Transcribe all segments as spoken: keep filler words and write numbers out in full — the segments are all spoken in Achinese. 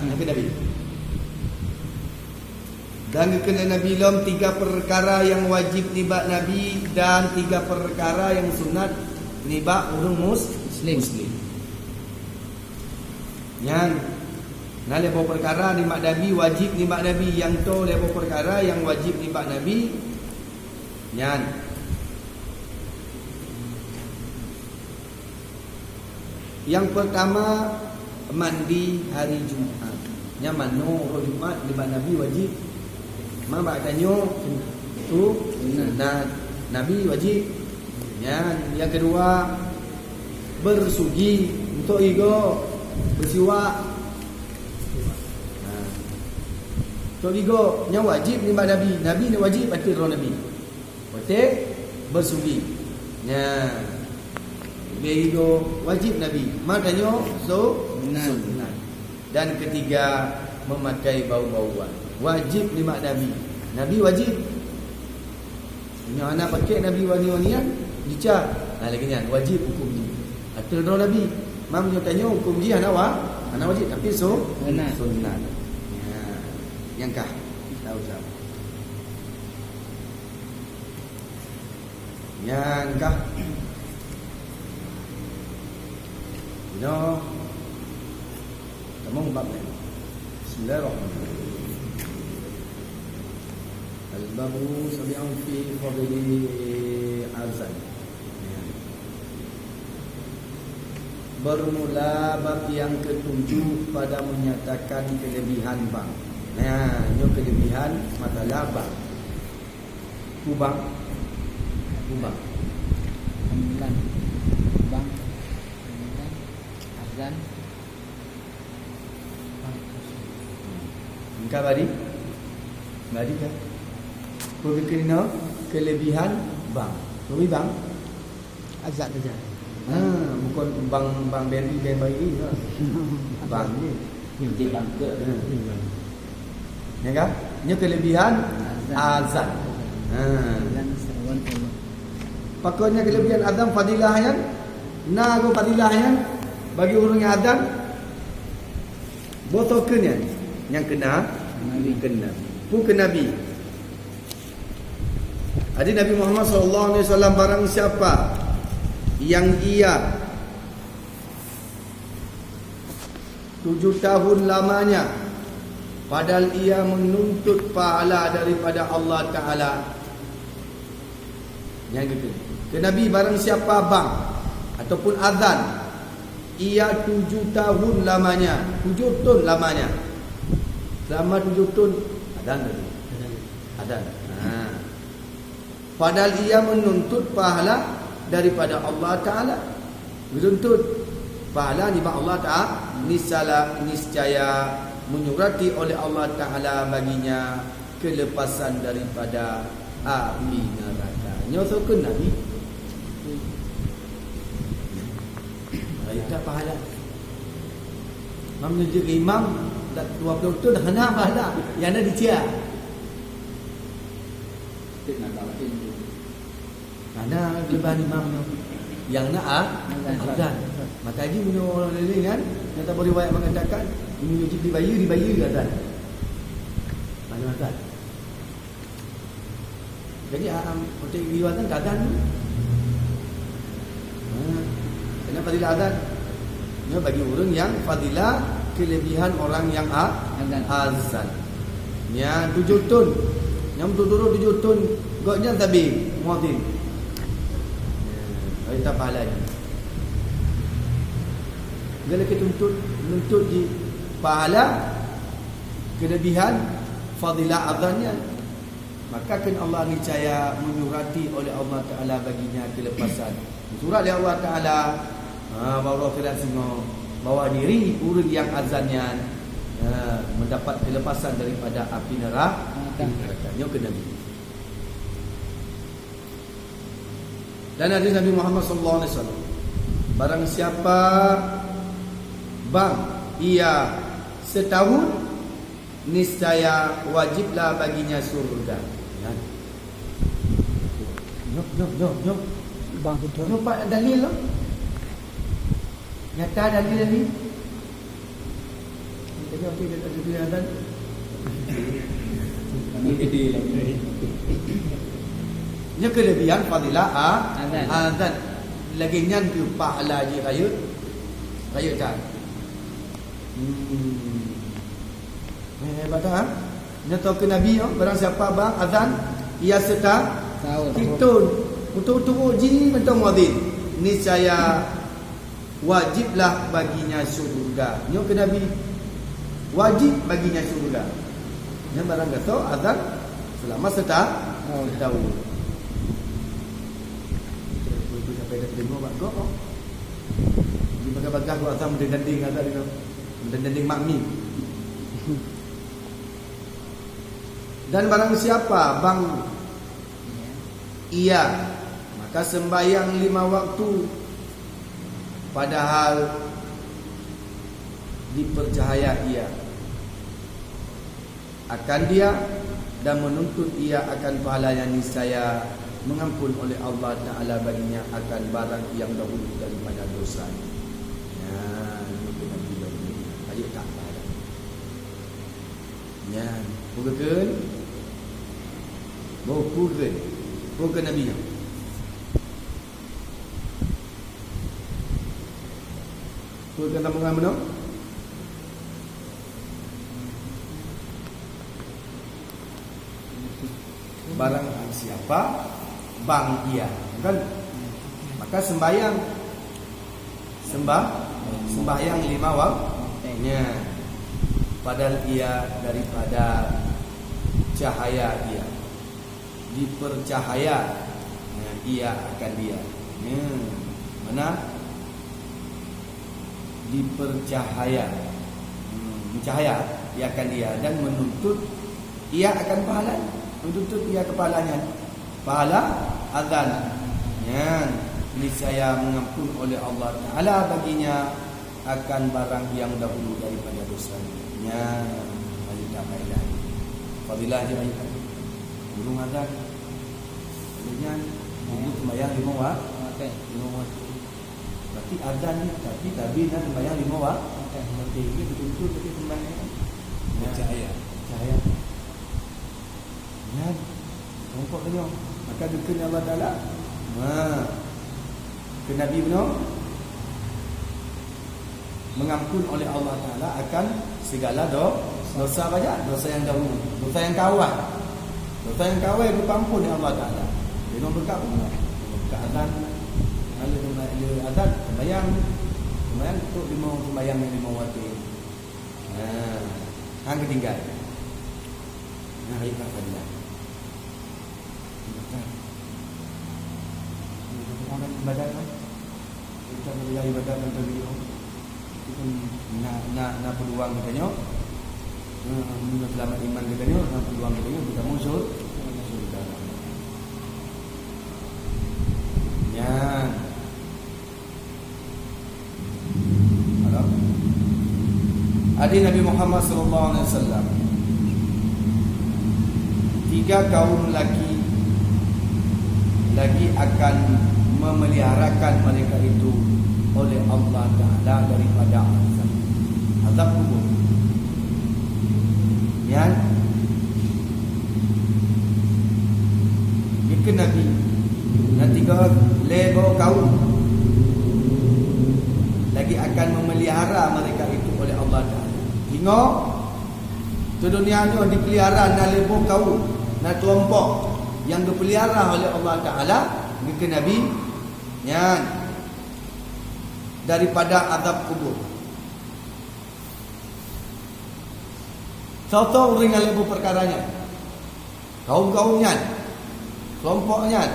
Nyang keu Nabi. Dan geukheun lé Nabi lom tiga peukara nyang wajéb nibak Nabi dan tiga peukara nyang sunat nibak ureuëng mus-, Muslim. Muslim. Nyan, na lhée boh peukara nibak Nabi, wajéb nibak Nabi. Nyang toe lhée boh peukara nyang wajéb nibak Nabi. Nyan. Nyang peutama, mandi hari Jumat. Nyan manoe uroe Jumat nibak Nabi wajéb. Ma bak tanyoe tu sunat. Nabi wajéb. Nyan, nyang keudua, beusugi, untuk igo, beusiwak. Ha. Untuk igo, nyan wajéb nibak Nabi. Nabi ni wajéb, pasti droe Nabi. Watée beusugi. Nyan. Lhée igo wajéb Nabi. Ma tanyoe su-, sunat. Sunat. Dan ketiga, memakai bau-bauan. Wajéb nibak Nabi. Nabi wajéb. Nyoe hana pakai Nabi wangi-wangian, dica. Nah, lagée nyan, wajéb huköm jih. Ateueh droe Nabi. Ma meunyoe tanyoe huköm jih hana wa-, hana wajéb, tapi su-, Sunat. Sunat. Ya. Nyang kah. Tahu tak? Nyang kah. Inoe. Tamong bab laén. Bismillahirrahmanirrahim. Al-babu sabi'un fi fadli azan. Bermula bab yang ketujuh pada menyatakan kelebihan bank. Nah, nyoe kelebihan masalah bank. Kubang. Kubang. Sembilan. Kubang. Sembilan. Azan. Engka bari? Bari ka? Peue keunoe kelebihan bank? Peue bank? Azan saja. Ha, bukan bank, bank beri, bank beri, ha. Bank ni. Di bank ke? Ha. Ya kan? Ini kelebihan azan. Azan. Ha. Azan seruan Allah. Pokoknya kelebihan azan fadilah nyan. Na go fadilah nyan bagi ureuëng nyang azan. Boh soe keu nyan? Nyang keu Na-, Nabi. Keu Nabi. Peue keu Nabi? Jadi Nabi Muhammad sallallahu alaihi wasallam, barang siapa yang ia tujuh tahun lamanya, padahal ia menuntut pahala daripada Allah Taala. Nyang gitu. Keu Nabi, barang siapa bang ataupun azan, ia tujuh tahun lamanya, tujuh thon lamanya. Selama tujuh thon, azan tadi. Azan. Ha. Padahal ia menuntut pahala daripada Allah Taala. Menuntut pahala nibak Allah Taala, niscaya, niscaya menyurati oleh Allah Taala baginya kelepasan daripada api neraka. Nyoe soe keu Nabi? Rayeuk that pahala. Mam neujeuet keu imam, dak dua ploh thon hana pahala. Nyang na dicya. Hana keuleubah imam nyoe. Nyang na a-, azan. Maka jih meunyoe ureuëng laén kan, nyang tabri riwayat mengatakan, meunyoe jih dibayeue, dibayeue azan. Mana azan? Jadi, a-, am, untuk riwayat azan, azan tu. Ha, kenapa fadilah azan? Nyoe bagi ureuëng nyang fadilah kelebihan orang nyang a-, Azan. Azan. Nyan tujoh thon. Nyang beutôi-beutôi tujoh thon. Gobnyan sabe muazin. Ya, kita pahala ni. Dia lagi tuntut, nuntut di pahala kelebihan fadilah azan nyan. Maka kheun Allah, niscaya menyurati oleh Allah Taala baginya kelepasan. Surat lé Allah Taala, ha, bahwa kira singoh, bahwa diri ureuëng nyang azan nyan, ha, mendapat kelepasan daripada api neraka. Neraka. Nyoe keu Nabi. Dan hadis Nabi Muhammad sallallahu alaihi wasallam, barang siapa bang ia setahun, niscaya wajiblah baginya surga. Ya. Nyoe, nyoe, nyoe, nyoe. Bang beutôi. Nyoe pat dalil lah. Nyata dalil ni. Nyoe keulebihan fadilah a-, azan. Azan. Lagèe nyan keuh pahala jih rayeuk, rayeuk that. Hmm. Eh, hebat that, ha? Nyoe toh keu Nabi, oh, barang siapa bang azan, ia serta sahur, hitung, untuk turut jih mantong muazin, niscaya wajiblah baginya syurga. Nyoe keu Nabi, wajib baginya syurga. Nyan barang gasoe azan selama seta-, setahun. Itu sampai dah terima bak gop, oh. Di bagah-bagah gop azan meudeunding azan itu. Meudeunding makmi. Dan barang siapa bang ia, maka sembahyang lima waktu, padahal dipercahaya ia akan dia dan menuntut ia akan pahalanya, niscaya mengampun oleh Allah Ta'ala baginya akan barang yang dahulu daripada dosa. Ya, itu Nabi dahulu. Ayo tak pahala. Nyan, peue geukheun? Boh peue geukheun? Peue geukheun Nabi nyoe? Peue geukheun sambungan bunoe? Barang siapa bang ia, kan? Maka sembahyang. Sembah, sembahyang lima waktu. Ya. Padahal ia daripada cahaya ia. Dipercahaya, ya, ia akan dia. Ya. Mana? Dipercahaya. Hmm, mencahaya ia akan dia dan menuntut ia akan pahala. Menuntut ia kepahalanya. Pahala azan. Nyan, niscaya mengampun oleh Allah Ta'ala baginya akan barang yang dahulu daripada dosa. Nyan, ayo tak kaidah. Fadilah je ayo tak. Gurung azan. Jadi nyan, gurung sembahyang lima wa-, lima waktu. Berarti azan ni, tapi, tapi nak sembahyang lima wa-, okey. Berarti ini betul-betul kita sembahyang. Cahaya. Cahaya. Nyan, kelompok tu nyoe. Maka geukheun Allah Taala. Ha. Keu Nabi bunoe, mengampun oleh Allah Taala akan segala do-, dosa banyak, dosa yang dahulu, dosa yang ka awai. Dosa yang ka awai geupampun oleh Allah Taala. Lima berkat pun, berkat azan, lalu lima, lima azan, sembahyang, sembahyang untuk lima sembahyang yang lima waktu. Ha, hang keutinggai. Nah, ibadah tadi lah. Ibadah. Ibadah kan? Kita melihat ibadah dan terbilang. Itu pun na, na, na peluang kita nyoe. Na, na selamat iman kita nyoe, na peluang kita nyoe, kita muncul. Muncul dalam. Nyan. Hadis Nabi Muhammad sallallahu alaihi wasallam, tiga kaum lagi, lagi akan memeliharakan mereka itu oleh Allah Taala daripada azab, azab kubur. Nyan, geukheun Nabi, na tiga lhèe boh kaum lagi akan memelihara mereka itu oleh Allah Taala. Ingat, di dunia nyoe dipelihara na lhèe boh kaum, na keulompok nyang geupeulihara oleh Allah Taala, geukheun Nabi, nyan daripada azab kubur. Soe-soe ureueng nyang lhèe boh peukara nyan, kaum-kaum nyan, keulompok nyan,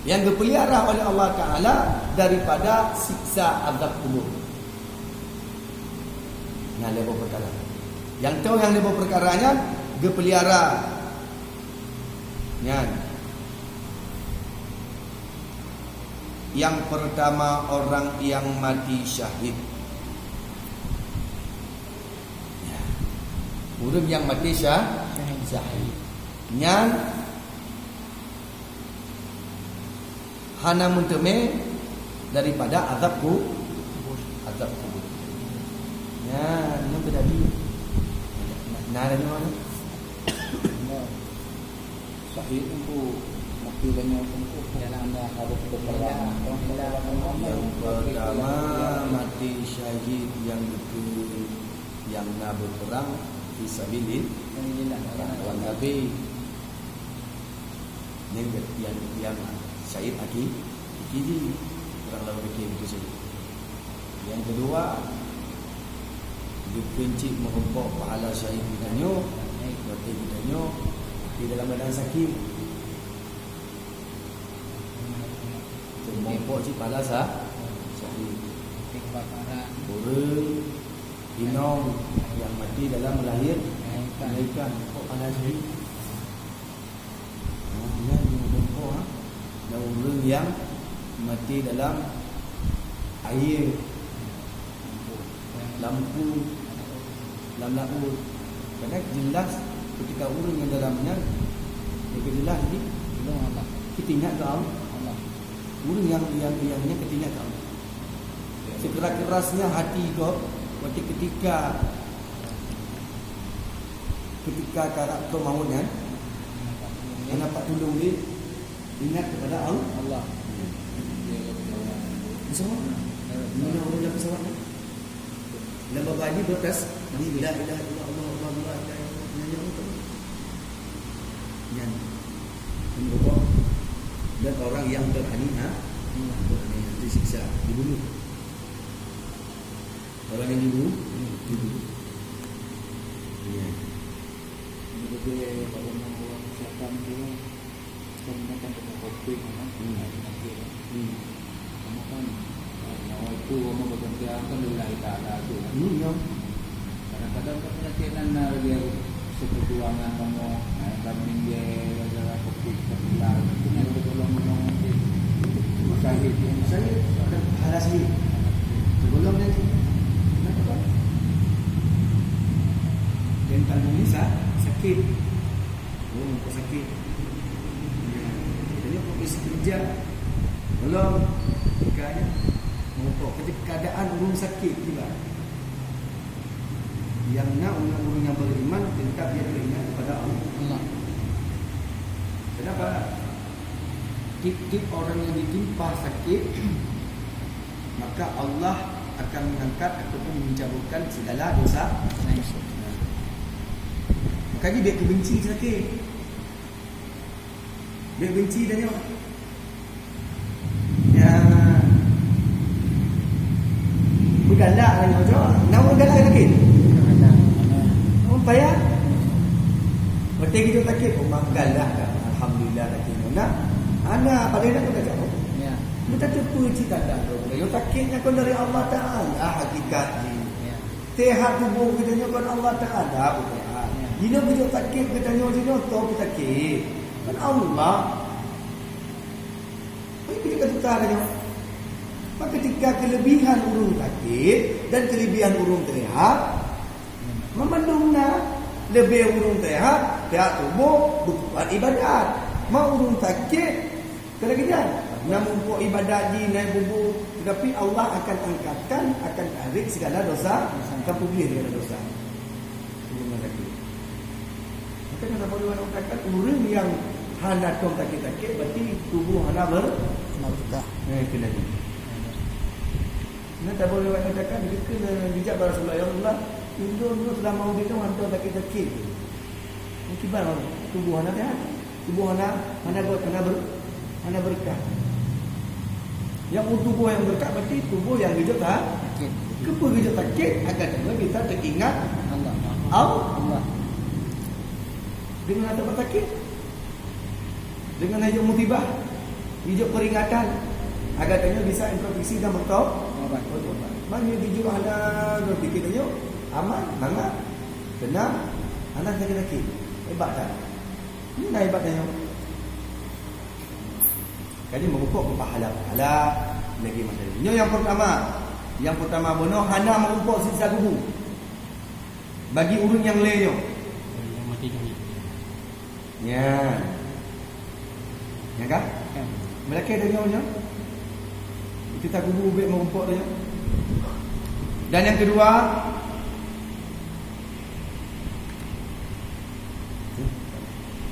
nyang geupeulihara oleh Allah Taala daripada siksa azab kubur. Nyan lhèe boh peukara. Nyang toh nyang lhèe boh peukara nyan geupeulihara nyan. Yang pertama, orang yang mati syahid. Ya. Ureueng nyang mati syah-, syahid. Nyan hana meuteumé daripada azab ku-, azab kubur. Nyan, Nah, ada nyawa ni. Syahid tu mati dan nyawa tu. Dalam dah harus berperang. Yang pertama, mati syahid yang betul, yang na berperang fi sabilillah. Lawan kafir. Nyang, nyang, nyang syahid aki, aki jih, ureueng lawan aki beutôi syahid. Nyang keudua, geukheun cit meurumpok pahala syahid geutanyoe, watèe geutanyoe di dalam keuadaan sakét. Meurumpok cit pahala sa-, syahid. Ureueng inong nyang mati dalam melahir-, melahirkan, kok pahala syahid? Ha, nyan nyang meurumpok, ha. Dan ureueng nyang mati dalam air, lampu, lam laôt. Karena jelas ketika ureueng nyang dalam nyan, nyang jelas di, kita ingat ke Allah. Ureueng nyang, nyang, nyang, nyang kita ingat ke Allah. Sekeras-kerasnya hati kau, waktu ketika, ketika karat kau maut nyan, hana pat tulông lé, ingat kepada Allah. Allah. Insya Allah. Mana orang dalam pesawat ni? Dalam baba ni bekas, la ilaha illallah, Allahu akbar, la ilaha illallah. Nyan, nyan. Nyan. Nyan. Dan orang yang teraniaya, teraniaya disiksa, dibunuh. Orang yang dibunuh, dibunuh. Ya. Ini betul, kalau orang siapa ni, kan mereka kena kopi mana? Hmm. Penyakit. Hmm. Kamu kan, eh, nyawa itu kamu bergantian kan lillahi ta'ala tu kan. Hmm, ya. Kadang-kadang kan penyakit nan, nah, lagi seuperjuangan kamoe, nah, kambing dia, gara-gara covid tertular. Itu yang tergolong memang mungkin mustahil. Mustahil, ada pahala sendiri. Tergolong nanti. Kenapa, Pak? Dan kambing ni sa-, sakit. Oh, nampak sakit. Ya. Jadi, covid sekejap. Belum. Ikannya. Nampak keadaan ureueng sakit tiba. Yang na ureueng-ureueng nyang beriman, tetap dia beriman kepada Allah. Allah. Kenapa? Tiap-tiap orang yang ditimpa sakit, maka Allah akan mengangkat ataupun menjauhkan segala dosa. Makanya dia benci sakit. Dia benci dia nyoe. Ya. Meugalak lah nyoe, cok. Nama meugalak sakit? Nama payah? Watèe kita sakit, oh, mak galak dah. Alhamdulillah, sakit. Nah, ana, padahal nak kata, oh. Ya. Kita tu puji tanda tu. Yang sakitnya kan dari Allah Ta'ala, hakikat ni. Ya. Sehat tuboh geutanyoe kon Allah Ta'ala peusehat. Ya. Jinoe geujok sakét geutanyoe jinoe, toh peusakét. Kon Allah. Mari kita kata tanyoe. Maka ketika kelebihan ureueng sakét dan kelebihan ureueng sehat, memandum na, leubeh ureueng sehat, sehat tuboh, beukuat ibadat. Ma ureueng sakét, Keureungan, na meurumpok ibadat jih, na bubu, tetapi Allah akan angkatkan, akan tarék segala dosa, akan peubeuléh segala dosa. Ureueng nyang sakét. Maka na saboh riwayat mengatakan, ureueng nyang hana tom sakét-sakét, berarti tuboh hana ber-, hana berkah. Eh, kena ni. Na saboh riwayat mengatakan, dikeue geujak bak Rasulullah, "Ya Rasulullah, ulôn selama udép nyoe hana tom sakét-sakét." Meukiban tuboh hana sehat. Tuboh hana, hana ber-, hana ber-, hana berkah. Nyang tuboh nyang berkah berarti tuboh nyang geujok sa-, sakét. Keupeue geujok sakét? Agar tanyoe bisa teuingat Allah. Allah. Allah. Deungon ata sakét? Deungon geujok musibah, geujok peringatan, agar tanyoe bisa introspeksi dan bertau-, bertaubat. Ban geujok hana berpikir tanyoe aman, mangat, tenang, hana sakét-sakét. Hebat that. Ini na hebat tanyoe. Jadi, meureumpok keu pahala-pahala lagèe masa nyoe. Nyoe nyang peurtama. Nyang peurtama bunoe hana meureumpok siksa kubu bagi ureueng nyang lé nyoe. Nyang mati syahid. Nyan. Nyan kan? Nyan. Meulakèe tanyoe nyoe. Siksa kubu bèk meureumpok tanyoe. Dan nyang keudua,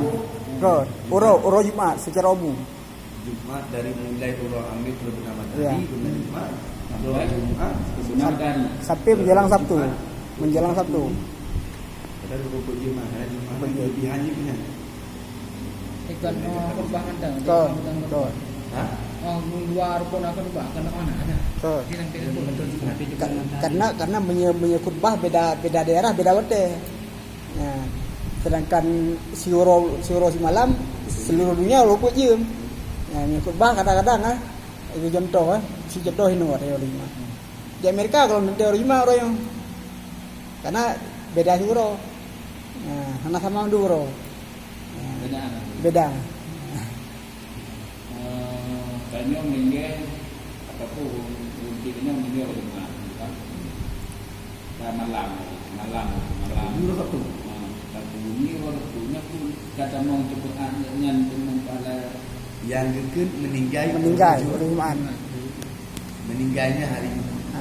Kon, kon. Uroe, uroe Jumat secara umum. Jumat dari mulai uroe Hamis turun matahari, Ya. kemudian Jumat, sampai Jumat, Jumat dari. Sampai menjelang Sabtu. Jumat. Menjelang Sabtu. Padahal dua puluh Jumat, karena Jumat Dua puluh. Kelebihannya punya. Ikan, oh, khutbah mantap. Betul, betul. Hah? Oh, luar pun aku lupa, kena mana ada. Betul. Dia sampai Jumat. Ka-, karena, karena menye-, menye khutbah beda, beda daerah, beda hotel. Ya. Sedangkan siuroe, siuroe simalam, seluruh dunia luput jeuem. Ya, nyan khutbah kadang-kadang, ah. Itu contoh, eh. Si contoh ini, orang yang lima. Di Amerika kalau nanti orang lima orang yang, karena beda siuroe. Ya, hana sama dua uroe. Ya, Beda. beda. Eh, tanyoe meuninggai ataupun ureueng nyoe meuninggai uroe Jumat, kan? Dan malam, malam, malam. Bunyi uroe Sabtu. Ha, Sabtu bunyi uroe Sabtu. Nyan pun kata mong ceupeuet nyan teuma pahala. Yang geukheun meninggai Meninggai, uroe Jumat. uroe Jumat. Meninggalnya hari Jumat. Ha.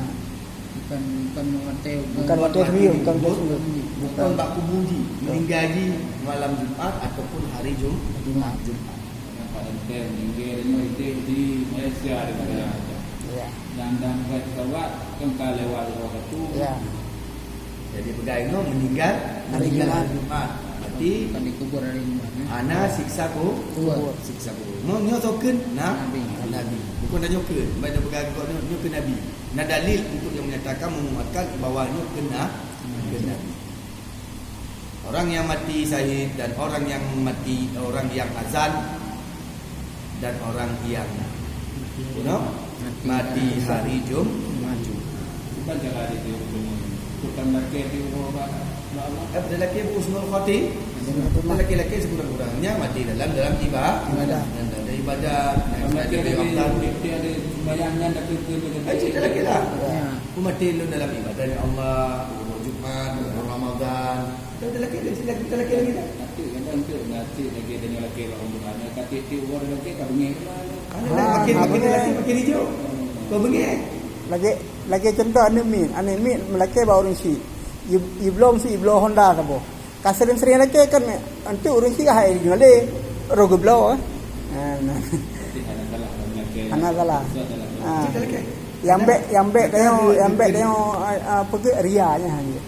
Bukan, bukan mengatakan, Bukan bukan mati mati sembilan, bukan mati kubur, sembilan. bukan bak kubur ji. Betul. Meninggal ji malam Jumat ataupun hari Jum-, Jumat. Jumat. Yang paling keren, meninggal nyoe di, di Malaysia di Malaysia. Ya. Dan, dan buat kawat, kan ka lewat waktu. Ya. Jadi, peugah inoe meninggal, Hari meninggal Jumat. hari Jumat. Berarti Bukan dikubur hari Jumat, eh. Hana siksa ku-, Kubur. siksa kubur. Nyoe, nyoe soe kheun? Na-, Nabi. Nabi. Bukan dah nyoe kheun. Baik dah peugah kok nyoe, nyoe kheun Nabi. Na dalil untuk yang menyatakan, menguatkan bahwa nyoe kheun na-, kheun Nabi. Orang yang mati syahid dan orang yang mati, orang yang azan dan orang yang, you know, mati hari Jum-, Jumat. Bukan cara dia, dia bukan. Bukan laki dia, Allah. Eh, pada laki husnul khatim-, laki-laki sekurang-kurangnya mati dalam, dalam iba-, Ibadah. dan dalam ibadah. Dan Bukan laki ada dia, Ramadan. dia ada Yang nyan tapi tu dia kata, "Eh, cik, tak lagi lah." Ya. Aku mati lun dalam ibadah ya Allah, uroe Jumat, uroe Ramadan. Kita tak lagi, kita lagi, kita lagi lagi dah. Tapi kadang tu nanti lagi ada yang lagi orang bukan. Kata tiap orang lagi tak bengih lah. Mana Ah, dah makin, makin ada. Lagi makin hijau. Kau bengih? Lagi, lagi contoh aneuk miet, aneuk miet meulakée bak ureueng syik. Ib-, ibloe meusi ibloe Honda saboh. Ka sering-sering lakée kan, untuk ureueng syik hai nyoe lé, roh geubloe, eh. Ha, nah. Berarti hana salah meulakée. Hana salah. Susah dalam Ah. Kita lakée. Yang bek, yang bek Lakée tengok, ada yang bek geukheun. Tengok, ah, ah, apa ke, ria nya hanya.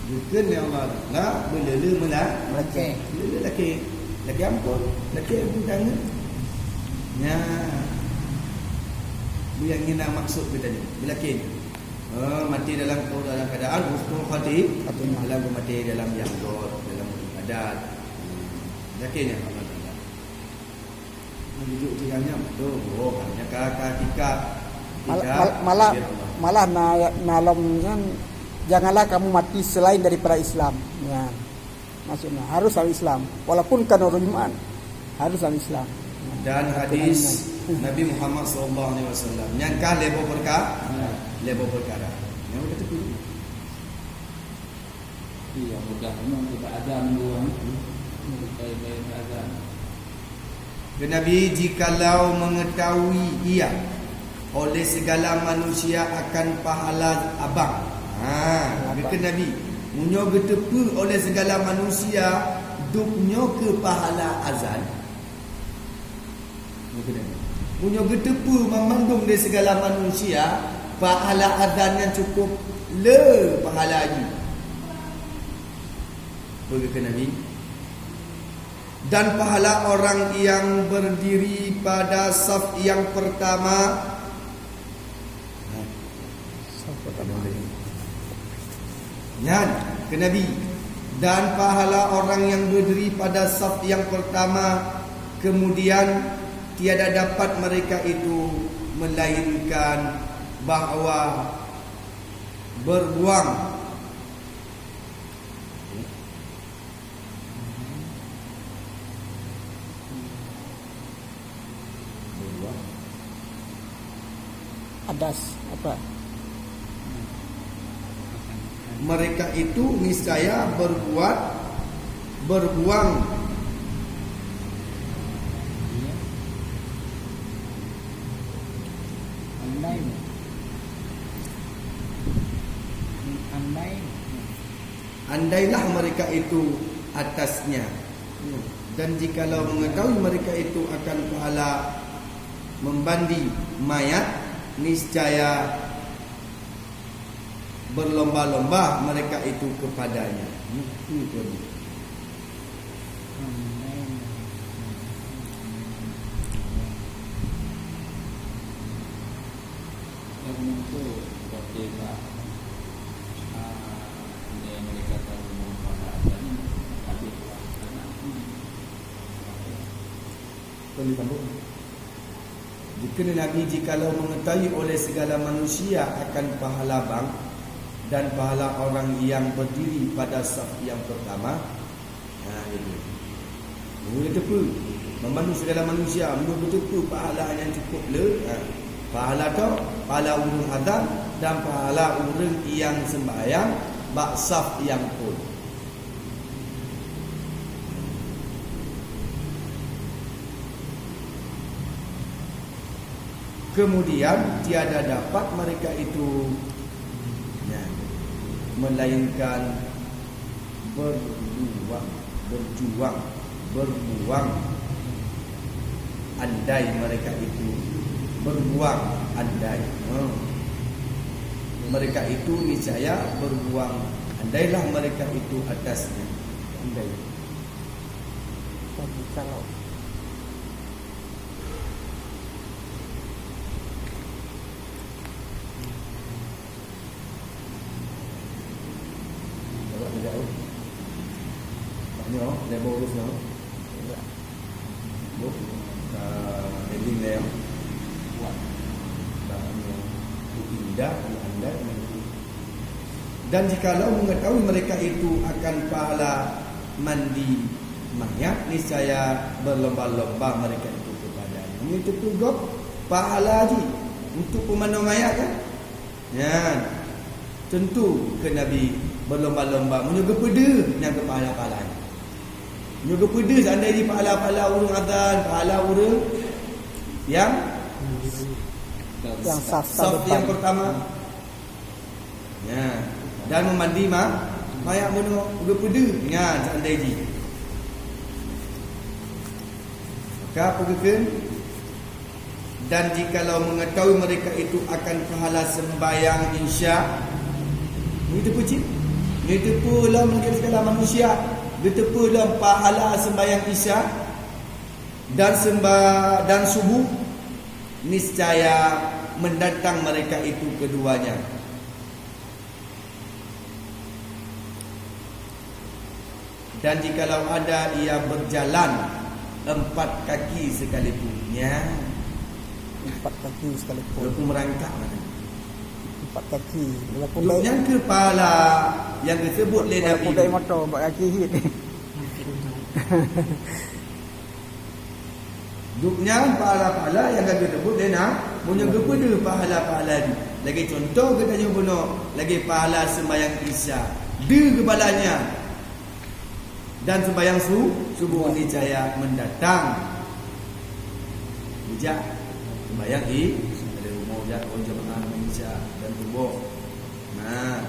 Geukheun lé Allah Taala, beulele meulah. Lakée. Beulele lakée. Lakée ampôn. Lakée ampôn tangan. Nya. Bu yang ngena maksud kita ni. Beulakée ni. Eh, mati dalam, dalam keadaan husnul khati-, Khatimah. Dalam mati dalam yang dot, dalam ibadat. Hmm. Yakin ya, Alhamdulillah. Menunjuk jiran nya betul. Oh, hanya ka, ka tika, Mal-, tika, mal-, malah, biar Allah. Malah na, na lom nyan, janganlah kamu mati selain daripada Islam. Ya. Maksudnya, harus orang Islam. Walaupun kan orang iman, harus orang Islam. Dan Itu hadis namanya. Nabi Muhammad sallallahu alaihi wasallam. Nyang ka lhèe boh perka-, lhèe boh perkara. Nyang ka teupeu. Iya, mudah memang kita azan dua. Kita, kita azan. Kata Nabi, "Jikalau mengetahui ia oleh segala manusia akan pahala abang." Ha, Abang. Kata Nabi, "Meunyoe geuteupeue oleh segala manusia, dub nyoe keu pahala azan." Kata Nabi, "Meunyoe geuteupeue mamandum lé segala manusia, pahala azan nyan cukup le pahala jih." Begitu Nabi. Dan pahala orang yang berdiri pada saf yang pertama. Saf pertama. Nyan, kata Nabi, dan pahala orang yang berdiri pada saf yang pertama, kemudian tiada dapat mereka itu melainkan bahwa berbuang Adas apa? Mereka itu niscaya berbuat, berbuang. Andai. Andai. Andailah mereka itu atasnya. Dan jikalau mengetahui mereka itu akan pahala membandi mayat, niscaya berlomba-lomba mereka itu kepadanya. Itu dia. Dan untuk berdebat, ah, ini mereka tahu manfaat dan ini habis lah. Karena, hmm. Boleh sambung? Jika Nabi, jikalau mengetahui oleh segala manusia akan pahala bang dan pahala orang yang berdiri pada saf yang pertama, Ha, jadi. Meunyoe teupeue, meunyoe segala manusia, meunyoe teupeue pahala nyang cukup le, ha. Pahala tu, pahala ureueng azan dan pahala ureueng nyang sembahyang bak saf nyang phôn. Kemudian tiada dapat mereka itu, ya, melainkan berjuang, berjuang, berbuang andai mereka itu, berbuang andai. Hmm. Mereka itu niscaya berbuang andailah mereka itu atasnya. Andai. Tapi kalau Awak tidak tahu. Banyak, level urus lah. Bu, ah, ending dia. Banyak. Indah, indah, indah. Dan jikalau mengetahui mereka itu akan pahala mandi mayat, niscaya berlomba-lomba mereka itu kepadanya. Ini itu pun gop. Pahala jih untuk peumandong ayat kan? Nyan. Tentu keu Nabi berlomba-lomba meunyoe geupeudeuh nyang keu pahala-pahala nyan. Meunyoe geupeudeuh seandai jih pahala-pahala ureuëng azan, pahala ureuëng yang Yang saf, saf saf depan. Yang pertama. Ya. Dan meumandi ma-, mayat meunyoe geupeudeuh. Nyan seandai jih. Maka apa geukheun? Dan jikalau mengetahui mereka itu akan pahala sembahyang Isya, meunyoe teupeu cit, meunyoe teupeu lom lagée segala manusia, geuteupeue lom pahala sembahyang Isya dan semba-, dan subuh, niscaya mendatang mereka itu keduanya. Dan jikalau ada ia berjalan empat kaki sekalipun, ya. Empat kaki sekalipun. Walaupun merangkak mana. Empat kaki. Walaupun Duk naik, nyang keu pahala yang disebut lé walaupun Nabi. Naik motor empat kaki hit. Duk nyan pahala-pahala nyang ka geuteupeue lé na, meunyoe geupeudeuh pahala-pahala jih. Lagée cuntoh geutanyoe bunoe, lagée pahala sembahyang Isya. Deuh geubalah nyan. Dan sembahyang su-, subuh niscaya mendatang. Geujak sembahyang i, ada rumoh jak kon jamaah Isya dan subuh. Nah.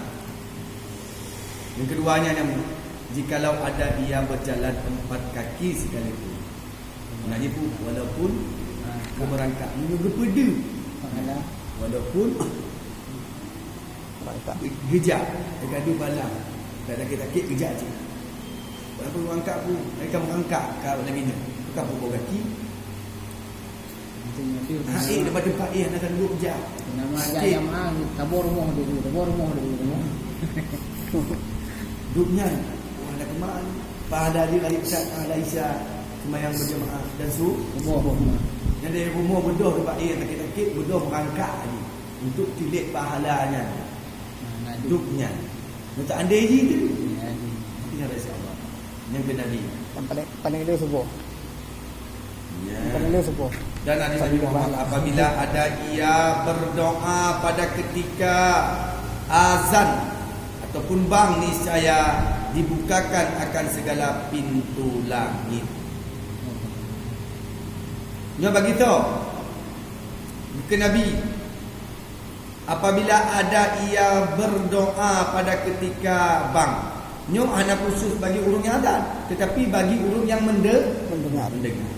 Yang keduanya nyan, jikalau ada ia berjalan empat kaki sekalipun. Nah, nyan pun walaupun, ah, geumeurangkak, meunyoe geupeudeuh. Walaupun merangkak. Geujak, teugaduh balah. Tak sakét-sakét geujak cit. Walaupun meurangkak pun, mereka meurangkak ka lagée nyoe. Bukan pukul kaki. Ha, eh, dapat tempat, eh, hana sanggup jak. Nama aja. Sakit. Jamaah, tabor rumoh dulu, tabor rumoh dulu. Duk nyan, wah, nak keuman. Pahala dia kali besar, pahala Isya, sembahyang berjamaah dan su-, Rumoh. Subuh. Nyan dari rumoh beudôh tempat, eh, sakit-sakit, beudôh meurangkak lagi. Untuk tilik pahala nyan. Nah, nah, Duk nyan. Nyoe tak andai jih tu. Ya, ya. Tapi nyan rahsia Allah. Nyang keu Nabi. Yang paling, paling le subuh. Ya. Yang paling le subuh. Dan hadis Nabi Paling Muhammad, pahala. Apabila ada ia berdoa pada ketika azan ataupun bang, niscaya dibukakan akan segala pintu langit. Nyoe bagi tho. Bukan Nabi. Apabila ada ia berdoa pada ketika bang. Nyoe hana khusus bagi ureuëng nyang azan, tetapi bagi ureuëng nyang mende-, Mendengar. Mendengar.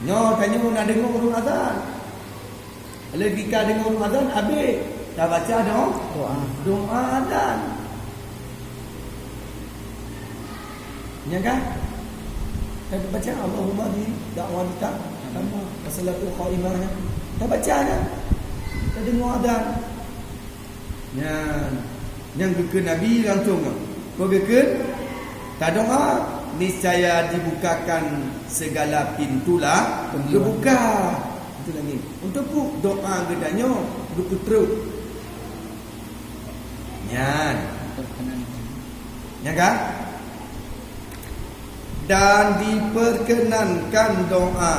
Nyoe tanyoe na deungoe ureuëng azan. Lé ketika deungoe ureuëng azan, habéh tabaca do-, Doa. Doa azan. Nya kan? Kan baca, "Allahumma di da'wati tammah, wassalatu qaimah." Kan? Tabaca kan? Tadeungoe azan. Nyan, nyang geukheun Nabi langsung. Peue geukheun? Tadoa, niscaya dibukakan segala pintu lah, Pintu. Geubuka. Pintu langit. Untuk peue doa geutanyoe geupeutrok. Nyan. Nyan kan? Dan diperkenankan doa.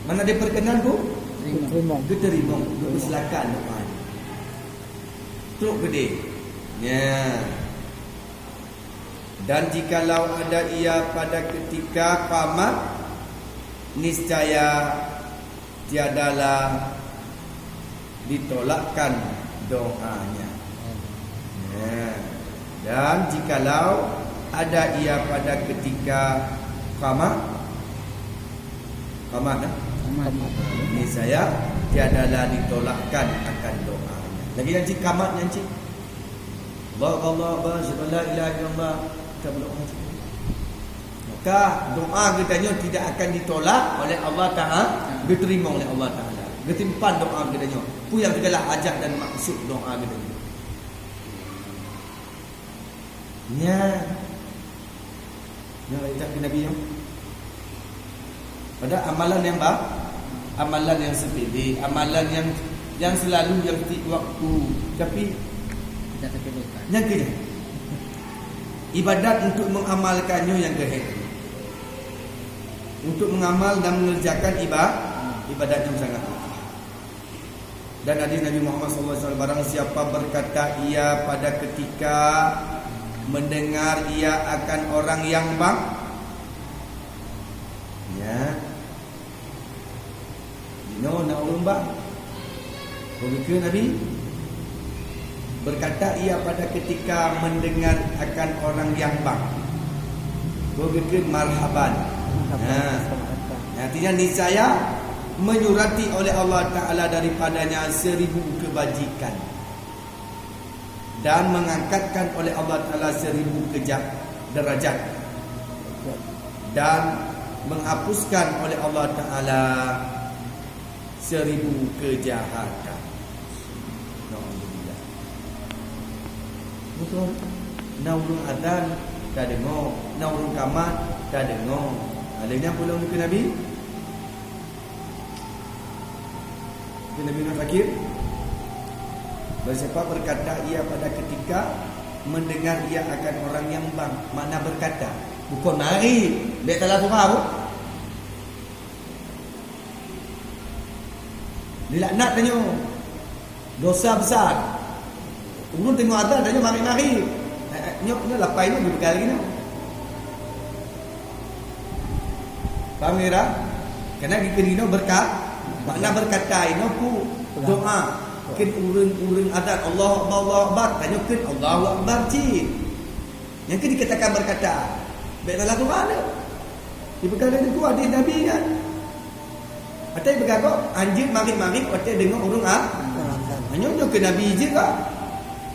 Mana diperkenan, Bu? Diterimong. Diterimong. Diterimong. Dipersilakan doa. Trok geude. Ya. Dan jikalau ada ia pada ketika qamat, niscaya tiadalah ditolakkan doanya. Ya. Dan jikalau ada ia pada ketika qamat, qamat, eh? Qamat. Niscaya tiadalah ditolakkan akan doanya. Lagi nyang cit qamat nyang cit. Allahu Akbar, asyhadu an la ilaha illallah. Kita berdoa. Maka doa geutanyoe tidak akan ditolak oleh Allah Taala, diterima oleh Allah Taala. Geutimpan doa geutanyoe. Peue nyang segala hajat dan maksud doa geutanyoe. Nya. Nyang laén tak Nabi nyoe. Padahal amalan nyang ba-, amalan nyang sepele, amalan nyang, nyang selalu nyang tiep waktu, tapi Kita sepelekan. Nyang keu ibadat untuk mengamalkan nyoe nyang keu hai. Untuk mengamal dan mengerjakan iba-, Ibadat nyang sangat putih. Dan hadis Nabi Muhammad sallallahu alaihi wasallam, barang siapa berkata iya pada ketika mendengar iya akan orang yang bang, ya, jinoe na ureuëng bang. Begitu Nabi berkata iya pada ketika mendengar akan orang yang bang. Begitu marhaban. Nah, artinya niscaya menyurati oleh Allah Ta'ala daripadanya seribu kebajikan dan mengangkatkan oleh Allah Ta'ala seribu keja-, derajat dan menghapuskan oleh Allah Ta'ala seribu kejahatan. Naudzubillah. Betul. Na ureuëng azan, tadeungoe. Na ureuëng kamat, tadeungoe. Aleuh nyan peulom keu Nabi. Keu Nabi Muhammad Fakir. Barang siapa berkata iya pada ketika mendengar iya akan orang yang bang. Makna berkata. Bukan mari. Bek salah surah pun. Dilaknat tanyoe. Dosa besar. Ureuëng teungoh azan tanyoe mari-mari. Eh, eh, nyoe, nyoe lapai nyoe dipeugah lagi nyoe. Paham ya, Ra? Karena dikeu inoe berkat, makna berkata inoe pu doa. Keu ureuëng-ureuëng azan, Allahu Akbar, Allahu Akbar. Tanyoe keu Allahu Akbar cit. Nyang keu dikatakan berkata, bek salah surah tu. Dipeugah lé teungku hadis Nabi nyan. Atai beugagok, anjeut marit-marit watée deungoe ureuëng a-, nyoe nyoe keu Nabi jeuet kah?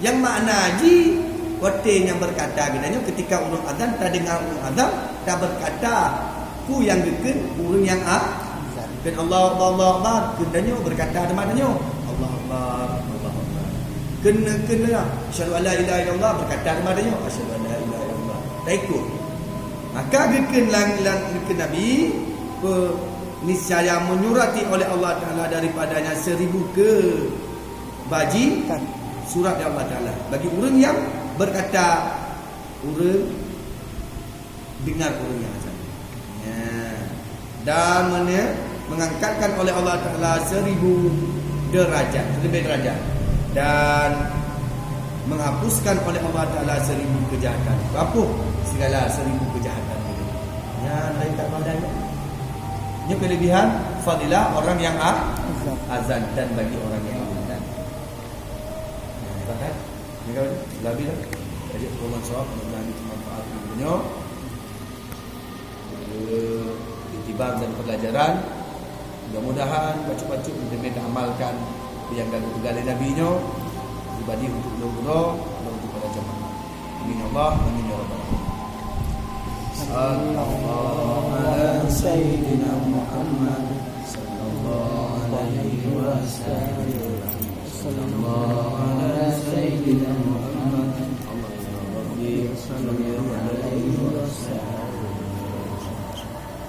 Nyang makna jih, watée nyang berkata geutanyoe ketika ureuëng azan, tadeungoe ureuëng azan, taberkata, peue nyang geukheun ureuëng nyang a-, kheun Allahu Akbar, Allahu Akbar, kheun tanyoe berkata teuma tanyoe, Allahu Akbar, Allahu Akbar. Kheun, kheun, asyhadu an la ilaha illallah, berkata teuma tanyoe, asyhadu an la ilaha illallah. Taikot. Maka geukheun lam, lam geukheun Nabi, pe-, niscaya menyurati oleh Allah Ta'ala daripadanya seribu kebajikan, surat dari Allah Ta'ala. Bagi ureuëng yang berkata, ureuëng dengar ureuëng yang azan. Ya. Dan mene-, mengangkatkan oleh Allah Ta'ala seribu derajat, seribu derajat. Dan menghapuskan oleh Allah Ta'ala seribu kejahatan. Hapus segala seribu kejahatan itu. Ya, lain tak pandai. Ini kelebihan fadilah orang yang a-, azan dan bagi orang yang azan. Nah, hebat kan? Ini kan lebih dah. Jadi, perumahan sawab, mudah-mudahan itu manfaat untuk beliau. Itibar dan pelajaran. Mudah-mudahan bacut-bacut demi amalkan yang dah dipeugah lé Nabi nyoe, pribadi untuk ulôn keudroe dan untuk para jamaah. Amin ya Allah, amin ya rabbal alamin. Sallallahu ala sayyidina Muhammad, sallallahu alaihi wasallam. Sallallahu ala sayyidina